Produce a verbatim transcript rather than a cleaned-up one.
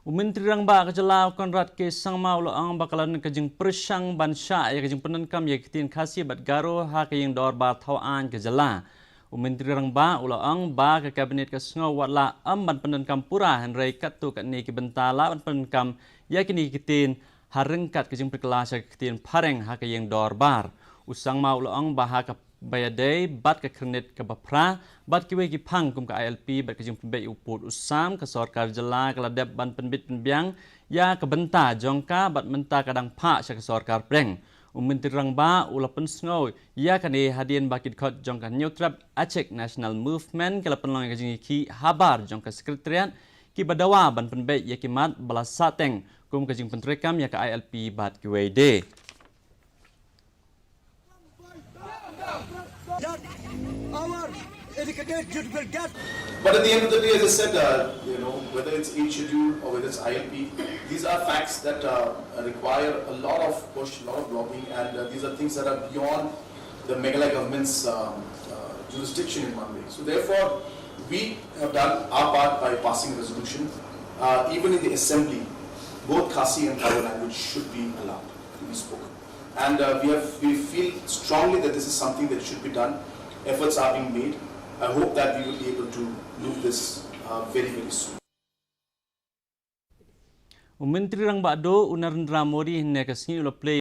U Myntri Rangbah ka jylla u Conrad K Sangma u la ong ba ka la don ka jingpyrshang ban shah ïa ka jingpyndonkam ïa ki ktien Khasi bad Garo ha ka ïing dorbar thaw aiñ ka jylla. U Myntri Rangbah u la ong ba ka Cabinet ka sngew wat la ym ban pyndonkam pura, hynrei katto katne ki bynta lah ban pyndonkam ïa kine ki ktien ha ryngkat ka jingpynkylla sha ka ktien phareng ha ka ïing dorbar. U Sangma u la ong ba ha kaba ïadei bad ka khyrnit kaba phra bad kiwei ki phang kum ka I L P bad ka jingpynbeit u pud u sam, ka sorkar jylla ka la dep ban pynbit pynbiang ïa ka bynta jong ka bad mynta ka dang phah sha ka sorkar pdeng. U Myntri Rangbah u la pynsngew ïa kane hadien ba ki dkhot jong ka Hynñiewtrep Achik National Movement ki la pynlong ïa ka jingïakhih habar jong ka Secretariat, kiba dawa ban pynbeit ïa ki mat ba la sahteng kum ka jingpyntreikam ïa ka I L P bad kiwei de. That our educated youth will get. But at the end of the day, as I said, uh, you know, whether it's eighth schedule or whether it's I L P, these are facts that uh, require a lot of push, a lot of lobbying, and uh, these are things that are beyond the Meghalaya government's um, uh, jurisdiction in one way. So therefore, we have done our part by passing a resolution. Uh, even in the assembly, both Khasi and Garo language should be allowed to be spoken. And uh, we, have, we feel strongly that this is something that should be done. Efforts are being made. I hope that we will be able to move this uh, very, very soon. U Myntri Rangbah Duh u Narendra Modi hynne ka sngi u la plie